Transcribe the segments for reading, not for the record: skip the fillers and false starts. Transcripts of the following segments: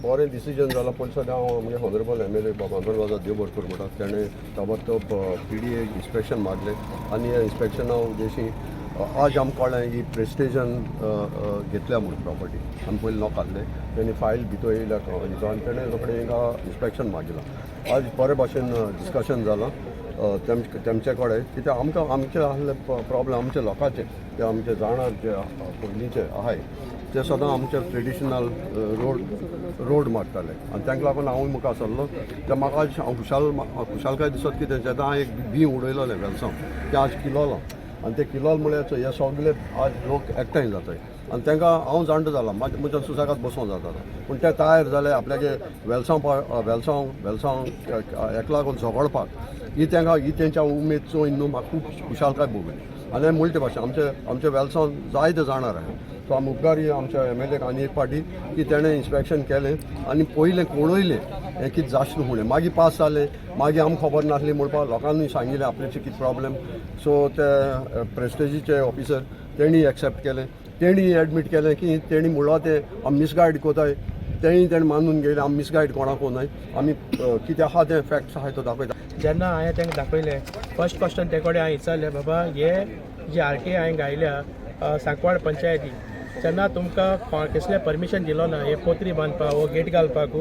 बरें डिसिजन जालां. पयलीं सद्या हांव आमगे ऑनरेबल एमएलए बाब आंतोन वाजा, देव बरें करूं म्हणटा, तेणें ताबडतोब पीडीए इन्स्पेक्शन मागलें आनी ह्या इन्स्पेक्शना उद्देशी आज आमकां कळ्ळें ही प्रेस्टेजान घेतल्या म्हूण प्रॉपर्टी. आमी पयलीं नोक आहले. तेणी फायल भितर येयल्या हिजो आनी तेणें रोखडें हिंगा इन्स्पेक्शन मागिलां. आज बरे भाशेन डिस्कशन जालां तेमचे कडेन, कित्याक आमकां आमचे आहले प्रॉब्लम आमचे लोकांचे, ते आमचे जाणार जे पयलींचे आहाय, ते सदां आमचे ट्रेडिशनल रोड रोड मारताले आनी तांकां लागून हांवूय मुखार सरलो. ते म्हाका आज हांव खुशाल खुशालकाय दिसत की तेंचे हांवें एक बीं उडयलोलें वेलसांव, तें आज किलोलां आनी ते किलोल म्हळ्यार हे सगळे आज लोक एकठांय जाताय आनी तांकां हांव जाणटो जाला, म्हज्यान सुसाकात बसोंक जाता, पूण ते तयार जाले आपल्यागे वेलसांव वेलसांव वेलसांव हेका लागून झगडपाक. ही तांकां ही तेंच्या उमेद चोयन न्हू म्हाका खूब खुशालकाय भोगली. आनी हांवें म्हणले ते भाशेन आमचे आमचे वेलसांव जायते जाणार आहा. सो आमी उपकारी आमच्या एमएलएक आनी एक पार्टी की तेणें इन्स्पेक्शन केलें आनी पयलें पळयलें हें कितें जाशें म्हणलें. मागीर पास जालें, मागीर आमकां खबर नासली म्हणपाक लोकांनी सांगिल्लें आपल्याचे कितें प्रॉब्लम. सो ते प्रेस्टेजीचे ऑफिसर तेणी एक्सेप्ट केलें, तेणी एडमीट केलें की तेणी म्हणलां तें आमी मिसगायड कोताय. तेणी तेणें मानून घेयलें, आमी मिसगायड कोणाक न्हय, आमी कितें आहा तें फॅक्ट्स आहाय तो दाखयता. जेन्ना हांवें तांकां दाखयलें, फर्स्ट क्वेश्चन ते कडेन हांवें विचारलें, बाबा, हे जे आरटीआय हांवें घायल्या सांकवाळ पंचायती, जेन्ना तुमकां कसलें परमिशन दिलो ना हे पोत्री बांदपाक वो गेट घालपाक,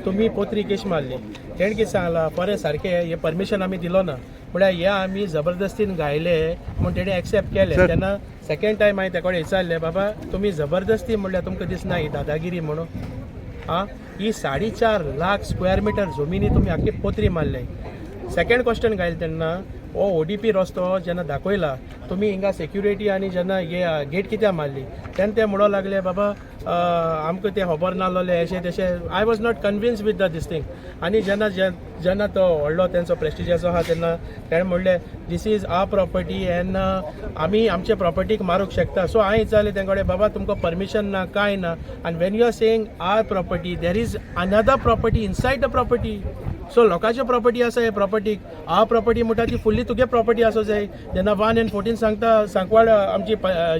तुमी पोत्री कशी मारली? तेणें कितें सांगलां, बरें सारकें, हे परमिशन आमी दिलो ना, म्हळ्यार हे आमी जबरदस्तीन घायले म्हूण तेणें एक्सेप्ट केलें. तेन्ना सेकेंड टायम हांवें ते कडेन विचारलें, बाबा, तुमी जबरदस्ती म्हणल्यार तुमकां दिसना ही दादागिरी म्हणून? आं, ही 4.5 लाख स्क्वेअर मिटर जमिनी तुमी आख्खी पोत्री मारले. सेकंड क्वेश्चन घायलें तेन्ना, हो ओडीपी रस्तो जेन्ना दाखयला तुमी, हिंगा सेक्युरिटी आनी जेन्ना हे गेट कित्याक मारली? तेन्ना ते म्हणूंक लागले, बाबा, आमकां तें खबर नासलें, अशें तशें. I was not convince with the this thing. आनी जेन्ना जेन्ना तो व्हडलो तेंचो प्रेस्टिजाचो आहा, तेन्ना तेणें म्हणलें, "This is our property and आमी आमचे प्रॉपर्टीक मारूंक शकता." सो हांवें विचारलें तें कडेन, बाबा, तुमकां परमिशन ना, कांय ना, आनी when you are saying our property, there is another property inside the property. So लोकांची प्रॉपर्टी आसा, हे प्रॉपर्टीक our property म्हणटा ती फुल्ली तुगे प्रॉपर्टी आसो जाय. जेन्ना 1 एंड 14 सांगता, सांकवाळ आमची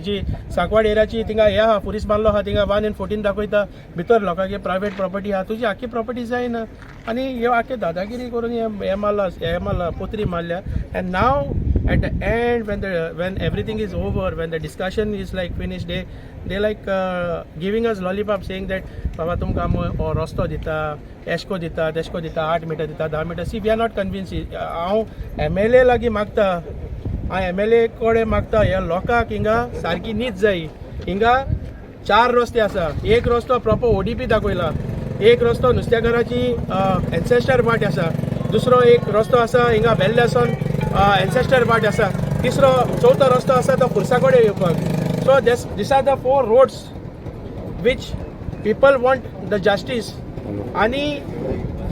जी सांकवाळ एरियाची थिंगा हे आहा, पुलीस बांदलो आहा, थिंगा 1 एंड 14 दाखयता, भितर लोकांगे प्रायवेट प्रॉपर्टी आहा, तुजी आख्खी प्रॉपर्टी जायना. आनी ह्यो आख्खे दादागिरी करून हे हे मारला, हे मारला, पोत्री मारल्या. And now at the end, when everything is over, when the discussion is like finished, they like giving us lollipop, saying that बाबा, तुमकां आमी हो रस्तो दिता, एशको दिता, तेशको दिता, 8 मिटर दिता, 10 metre. See, we are not convince. हांव एमएलए लागीं मागता, हांव एमएलए कडेन मागता, ह्या लोकांक हिंगा सारकी नीत जाय. हिंगा चार रस्ते आसा. एक रस्तो प्रॉपर ओडीपी दाखयला, एक रस्तो नुस्त्याघराची एन्सेस्टर वाट आसा, दुसरो एक रस्तो आसा हिंगा बेल्ल्यासून एन्सेस्टर वाट आसा, तिसरो चवथो रस्तो आसा तो खुर्सा कडेन येवपाक. So this are the four roads which people want the justice. आनी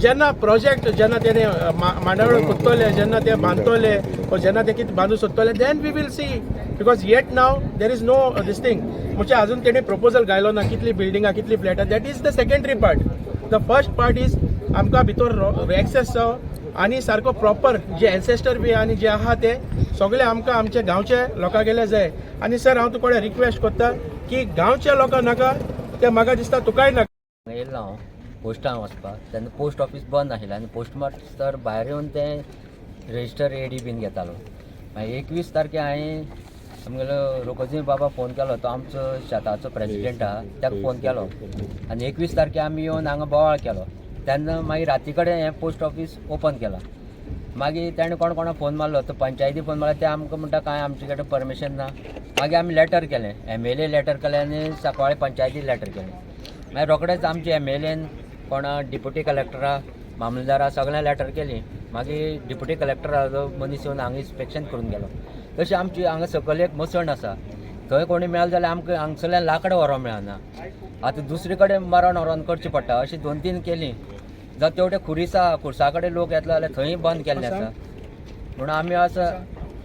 जेन्ना प्रोजेक्ट जेन्ना तेणे मांडावळ कोत्तले, जेन्ना ते बांदतले वो जेन्ना ते कितें बांदू सोदतले, then we will see, because yet now there is no this thing. म्हणजे अजून तेणे प्रपोजल घायलो ना, कितली बिल्डिंगां, कितली फ्लॅटां. That is the secondary part. The first part is आमकां भितर एक्सेस जावो आनी सारको प्रॉपर जे एन्सेस्टर बी आनी जे आहा ते सगळे आमकां आमचे गांवचे लोकां गेले जाय. आनी सर, हांव तुका रिक्वेस्ट करता की गांवच्या लोकांक नाका ते म्हाका दिसता तुकाय नाका. हांगा येयल्लो हांव पोस्टान वचपाक, तेन्ना पोस्ट ऑफीस बंद आशिल्लें आनी पोस्टमास्टर भायर येवन ते रजिस्टर एडी बीन घेतालो. मागीर 21 तारखे हांवें आमगेलो रोकोजी बाबा फोन केलो, तो आमचो शेताचो प्रेजिडेंट आहा, ताका फोन केलो आनी 21 तारखे आमी येवन हांगा बोवाळ केलो. तेन्ना मागीर राती कडेन हें पोस्ट ऑफीस ओपन केलां. मागीर तेणें कोण कोणाक फोन मारलो, तो पंचायती फोन मारलो, ते आमकां म्हणटा कांय आमचे कडेन परमिशन ना. मागीर आमी लेटर केलें, एमएलए लेटर केलें आनी सांकवाळे पंचायती लेटर केलें. मागीर रोखडेच आमचे एमएलएन कोणा डिप्युटी कलेक्टरा, मामलेदारा सगळ्यांक लेटर केली. मागीर डिप्युटी कलेक्टराचो मनीस येवन हांगा इन्स्पेक्शन करून गेलो. तशें आमची हांगा सकयल एक मसण आसा, थंय कोणी मेळ्ळें जाल्यार आमकां हांगसरल्यान लांकडां व्हरोंक मेळना. आतां दुसरे कडेन मरण व्हरोन करचें पडटा. अशीं दोन तीन केलीं. जावं तेवटे खुरीस आहा, खुर्सा कडेन लोक येतलो जाल्यार थंय बंद केल्लें आसा. म्हणून आमी असो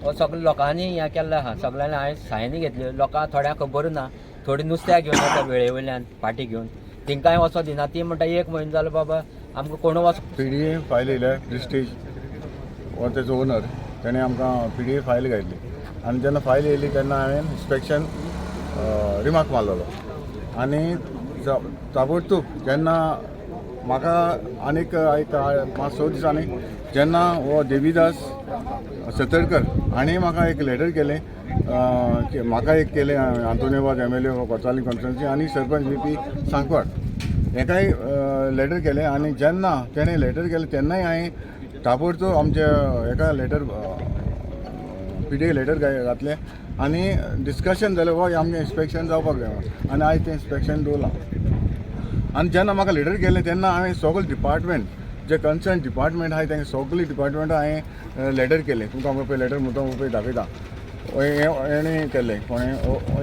हो सगळे लोकांनी हें केल्लें आहा. सगळ्यांनी हांवें सायनी घेतल्यो. लोकांक थोड्यांक खबर ना, थोडी नुस्त्याक घेवन येता वेळे वयल्यान पाटी घेवन, तेंकांय वचो दिना. ती म्हणटा, एक म्हयनो जालो बाबा, आमकां कोण वच पीडीए फायल येयल्या. प्रिस्टीज हो तेजो ओनर, तेणें आमकां पीडीए फायल घातली आनी जेन्ना फायल येयली तेन्ना हांवें इन्स्पेक्शन रिमार्क मारलेलो आनी ताबडतोब जेन्ना म्हाका आनीक एक 5-6 दिसांनी जेन्ना हो देवीदास सतरकर हांणी म्हाका एक लेटर केलें, म्हाका एक केलें Antonio Vaz MLA Cortalim constituency आनी सरपंच VP Sancoale हेकाय लेटर केलें. आनी जेन्ना तेणें लेटर केलें तेन्नाय हांवें ताबडतोब आमच्या हेका लेटर PDA letter घातलें आनी डिस्कशन जालें हो आमचें इन्स्पेक्शन जावपाक जाय म्हणून, आनी आयज तें इन्स्पेक्शन दवरलां. आनी जेन्ना म्हाका लेटर केलें तेन्ना हांवें सगळे डिपार्टमेंट जे कन्सर्न डिपार्टमेंट आहाय तेंका सगळे डिपार्टमेंटां हांवें लेटर केलें. तुमकां हांव पळय लेटर मुद्दम पळय दाखयता. हेणें केल्लें, कोणें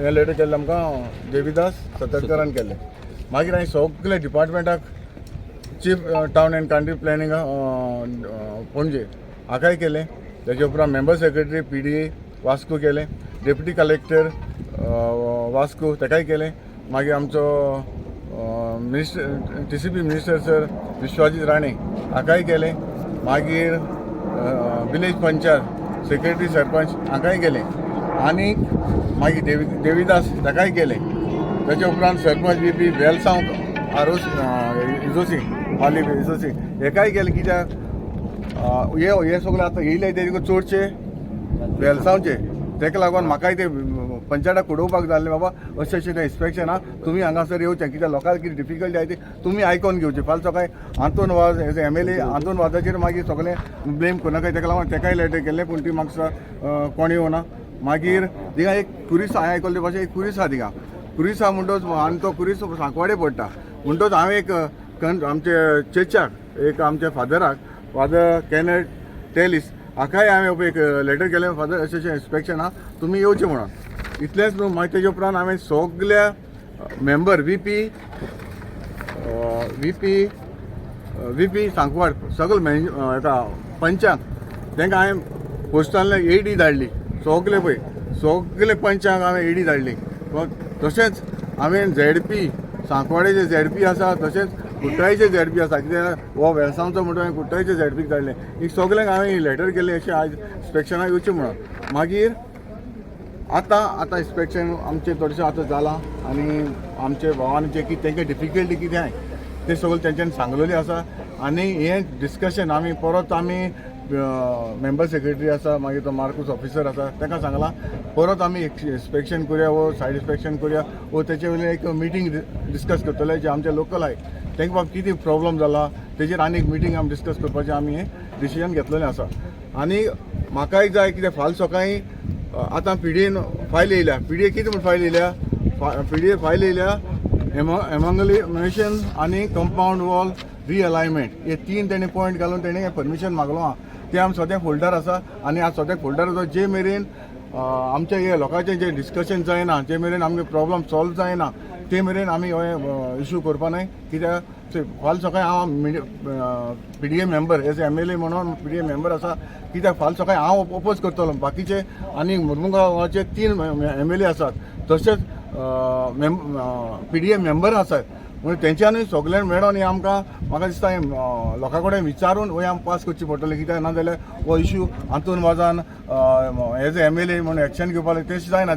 हें लेटर केल्लें आमकां देवीदास सतरकरान केल्लें. मागीर हांवें सगळे डिपार्टमेंटाक chief town and country planning Panaji हाकाय केलें. तेजे उपरांत member secretary PDA Vasco केलें, डेप्युटी कलेक्टर वास्को तेकाय केलें. मागीर आमचो minister TCP minister sir Vishwajit Rane हाकाय केलें. मागीर विलेज पंचायत सेक्रेटरी सरपंच हाकाय केलें आनी मागीर देवीदास ताकाय केलें. तेच्या उपरांत सरपंच VP Velsao आरोस इजोसी पाली इजोसी हेकाय केलें. कित्याक हे हे सगळे आतां येयले ते चडशे वेलसांवचे, तेका लागून म्हाकाय ते पंचायताक उडोवपाक जाल्लें, बाबा अशें अशें तें इन्स्पेक्शन आहा, तुमी हांगासर येवचें, कित्याक लोकांक कितें डिफिकल्टी आहा ती तुमी आयकोन घेवची. फाल्यां सकाळी Anton Vaz as MLA Anton वाजाचेर मागीर सगळें ब्लेम करनाका, तेका लागून तेकाय लेटर केल्लें, पूण ती म्हाका कोण येवना. मागीर थिंगा एक कुरीस हांवें आयकल्ले ते भाशेन एक कुरीस आहा थिंगा, कुरीस आहा म्हणटोच आनी तो कुरीस सांकवाडे पडटा म्हणटोच हांवें एक आमचे चेचाक एक आमच्या फादराक, फादर कॅनेट टेलिस हाकाय हांवें एक लेटर केलें, फादर अशें अशें इन्स्पेक्शन आहा तुमी येवचें म्हणून. इतलेंच न्हू, मागीर तेजे उपरांत हांवें सगल्या मेंबर VP Sancoale सगळे हेका पंचांक तांकां हांवें पोस्टांतल्यान एडी धाडली. सगले पळय सगले पंचांक हांवें एडी धाडली. तशेंच हांवें ZP सांकवाडेचे ZP आसा, तशेंच कुट्टायचे ZP आसा, कित्याक हो वेलसांवचो म्हणटो हांवें कुट्टायचे ZPक धाडलें. एक सगल्यांक हांवें लेटर केलें अशें आयज इन्स्पेक्शनाक येवचें म्हणून. मागीर आतां आतां इन्स्पेक्शन आमचें चडशें आतां जालां आनी आमचे भावान जे कितें तांकां डिफिकल्टी कितें आहाय तें सगळें तेंच्यांनी सांगलेलें आसा. आनी हें डिस्कशन आमी परत आमी मेंबर सेक्रेटरी आसा, मागीर तो मार्कूस ऑफिसर आसा, तांकां सांगलां परत आमी इन्स्पेक्शन करुया वो सायड इन्स्पेक्शन करुया वो तेचे वयलें एक मिटींग डिस्कस करतले, जे आमचे लोकल आहाय तांकां बाब कितें प्रॉब्लम जाला तेजेर आनी एक मिटींग आमी डिस्कस करपाचें आमी हें डिसिजन घेतलेलें आसा. आनी म्हाकाय जाय कितें फाल्यां सकाळीं आतां PDAन फायल येयल्या. PDA कितें म्हूण फायल येयल्या? PDA file येयल्या एमंगलेशन आनी कंपावंड वॉल रिअलायनमेंट हे 3 तेणी पॉयंट घालून तेणी परमिशन मागलो आहा. तें आमी सद्याक फोल्डर आसा आनी आज सद्याक फोल्डर आसा. जे मेरेन आमचे हे लोकांचें जें डिस्कशन जायना, जे मेरेन आमगे प्रॉब्लम सॉल्व जायना, ते मेरेन आमी हे इशू करपा न्हय. कित्याक फाल्यां सकाळीं हांव PDA member as MLA म्हणून PDA member आसा, कित्याक फाल्यां सकाळीं हांव ओपोज करतलो, बाकीचे आनी मुरमुगांवाचे 3 MLA आसात, तशेंच PDA member आसात, म्हणून तेंच्यांनी सगळ्यांनी मेळोन हें आमकां म्हाका दिसता हें लोकां कडेन विचारून हें आमकां पास करची पडटलें. कित्याक ना जाल्यार हो इशू आंतोन वाजान एज MLA म्हणून एक्शन घेवपाक तें जायना.